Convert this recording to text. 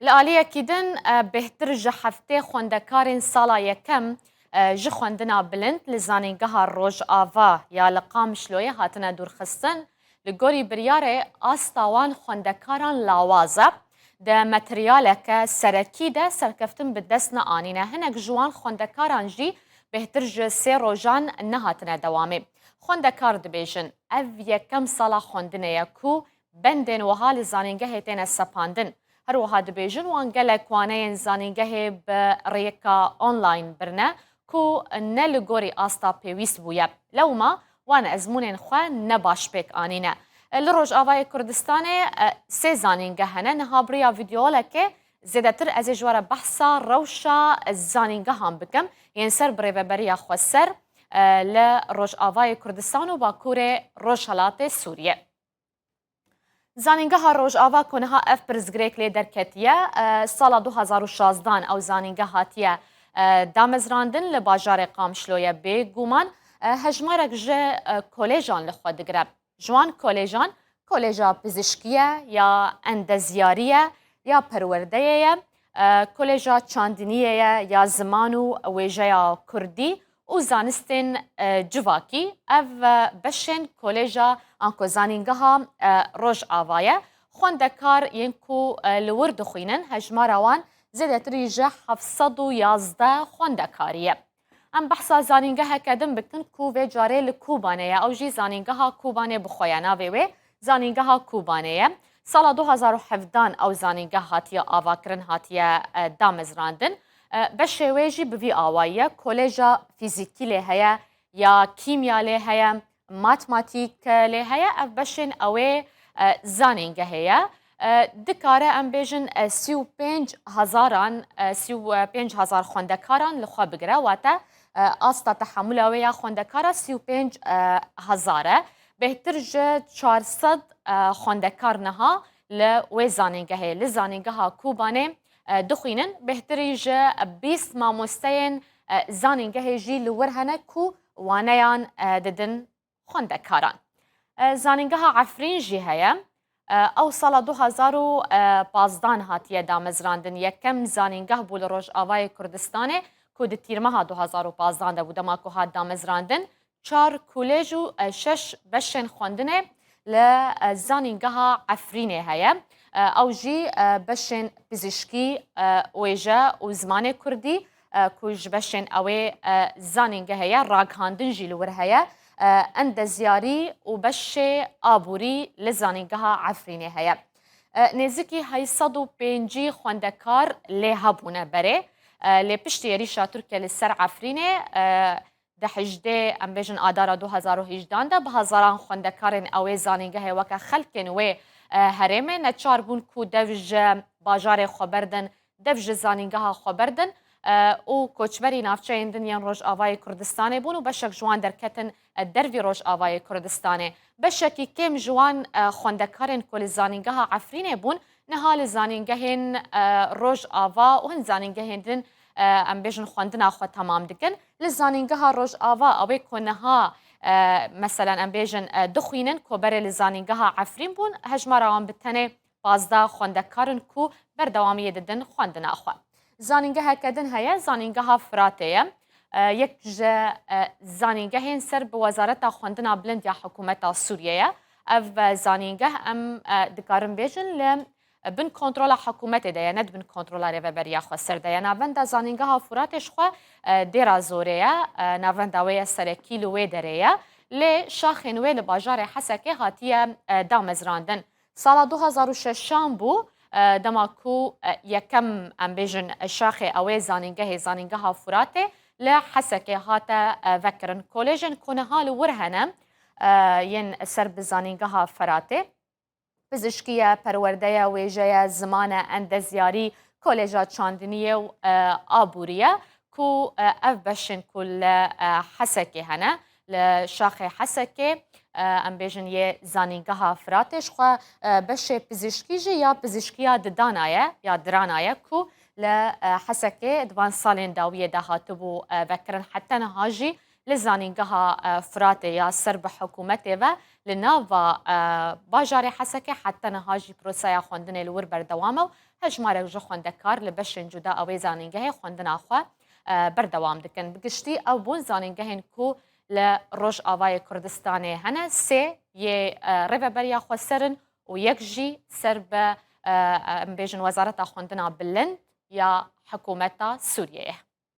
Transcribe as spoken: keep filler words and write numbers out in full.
Li aliyekî din, e, bêhtir ji heftê xwendekarên sala yekem, e, ji xwendina bilind li Zanîngeha Rojava ya li Qamişloyê hatine dûrxistin. Li gorî biryarê asta wan xwendekaran lawaz e. Di materyaleke serekî de serkeftin bi dest neanîne. Hinek ji wan xwendekaran jî bêhtir ji sê rojan nehatine dewamê. Xwendekar dibêjin, ev yekem sala xwendinê ye ku bendên wiha li zanîngehê têne sepandin. Her wiha dibêjin, wan gelek waneyên zanîngehê bi rêka online birine ku ne li gorî asta pêwîst bûye. Lewma wan ezmûnên xwe ne baş pêk anîne. Li Rojavayê Kurdistanê, e, sê zanîngeh hene. Niha bi riya vîdeolekê zêdetir ez ê ji we re behsa rewşa zanîngehan bikim yên ser bi rêveberiya xweser, e, li Rojavayê Kurdistan û Bakurê Rojhelatê Sûriyê. Zanîngeha Rojava ku niha ev pirsgirêk lê derketiye, e, sala du hazar û şazdan ew zanîngeh hatiye, e, damezrandin li bajarê Qamişloyê. Bêguman, e, hejmarek ji, e, kolejan li xwe digire. Ji wan kolejan, Koleja Pizişkî ye ya Endezyarî ye ya Perwerdeyê ye, e, Koleja Çandiniyê ye ya Ziman û Wêjeya Kurdî û Zanistên, e, Civakî. Ev, e, beşên Koleja anko Zanîngeha, e, Rojava ye. Xwendekar yên ku, e, li wir dixwînin, hejmara wan zêdetirî ji heft sed û yazdeh xwendekarî ye. Em behsa zanîngeheke din bikin ku vê carê li Kobanê ye. Ew jî zanîngeha Kobanê bi xwe ye. Navê wê Zanîngeha Kobanê ye. Sala du hazar û hevdan ew zanîngeh hatiye avakirin, hatiye, e, damezrandin. E, beşê wê jî bi vî awayî ye. Koleja fîzîkî lê heye, ya kîmya lê heye, matmatîk, e, lê heye. Ev beşên ew ê, e, zanîngehê ye. E, dikare em bêjin, e, sî û pênc hezaran, e, sî û pênc hezar xwendekaran li xwe bigire, wate, e, asta tehemula wê ya xwendekara sî û pênc, e, hezar e. Bêhtir ji çar sed, e, xwendekar niha li wê zanîngehê, li zanîngeha Kobanê, e, dixwînin. Bêhtirî ji bîst mamosteyên, e, zanîngehê jî li wir hene ku waneyan, e, didin xwendekaran. E, Zanîngeha Efrîn jî heye. E, ew sala du hazar û pazdan hatiye damezrandin. Yekem zanîngeh bû li Rojavayê Kurdistanê ku di tîrmeha du hazar û pazdan de bû, dema ku hat damezrandin. Çar kolej û, e, şeş beşên xwendinê li, e, Zanîngeha Efrînê heye. E, ew jî, e, beşên pizişkî, e, wêje û zimanê kurdî, e, ku ji beşên ew ê, e, zanîngehê ye, ragihandin jî li wir heye, e, endezyarî û beşê aborî li Zanîngeha Efrînê heye. E, nêzîkî heyt sed û pêncî xwendekar lê hebûne berê. E, lê piştî êrîşa Tirkiye li ser Efrînê, e, di hejdê, em bêjin, Adara du hazar û hejdan de bi hezaran xwendekarên ew ê zanîngehê weke xelkên wê, e, herêmê neçar bûn ku dev ji bajarê xwe berdin, dev ji zanîngeha xwe berdin, e, û koçberî navçeyên din yên Rojavayê Kurdistanê bûn û beşek ji wan derketin, e, dervî Rojavayê Kurdistanê. Beşekî kêm ji wan, e, xwendekarên ku li zanîngeha Efrînê bûn, niha li zanîngehên, e, Rojava û hin zanîngehên din, e, em bêjin, xwendina xwe temam dikin. Li zanîngeha Rojava, ew ê ku niha, e, meselen, em bêjin, e, dixwînin, ku berê li zanîngeha Efrîn bûn, hejmara wan bi tenê pazdeh xwendekar in ku berdewamiyê didin xwendina xwe. Zanîngeheke din heye, Zanîngeha Firatê ye. E, yek ji, e, zanîngehên ser bi Wezareta Xwendina Bilind ya Hikûmeta Sûriyê ye. Ev, e, zanîngeh, em, e, dikarin bêjin, li bin kontrola hikûmetê de ye, ne di bin kontrola Rêveberiya Xweser de ye. Navenda Zanîngeha Furatê ji xwe, e, Dêra Zorê ye, e, navenda wê ya serekî li wê derê ye. Lê şaxên wê li bajarê Hesekê hatiye, e, damezrandin. Sala du hazar û şeşan bû, e, dema ku, e, yekem, em bêjin, şaxê ew ê zanîngehê, Zanîngeha Furatê li Hesekê hate, e, vekirin. Kolejên ku niha li wir hene, e, yên ser bi Zanîngeha Firatê, pizişkî ye, perwerde ye, wêje ye, ziman e, endezyarî, Koleja Çandiniyê û, e, Aborî ye ku, e, ev beşên ku li, e, Hesekê hene, li şaxê Hesekê, e, em bêjin yê Zanîngeha Firatê ji xwe, e, beşê pizişkî jî ya pizişkiya didana ye, ya dirana ye ku li, e, Hesekê di van salên dawiyê de hatibû, e, vekirin. Heta niha jî li Zanîngeha, e, Firatê ya ser bi hikûmetê ve li nava, e, bajarê Hesekê heta niha jî proseya xwendinê li wir berdewam e û hejmarek ji xwendekar li beşên cuda a wê zanîngehê xwendina xwe, e, berdewam dikin. Bi giştî ew bûn zanîngehên ku li Rojavayê Kurdistanê hene, sê yê, e, Rêveberiya Xweser in û yek jî ser bi, e, em bêjin Wezareta Xwendina Bilind ya Hikûmeta Sûriyeyê.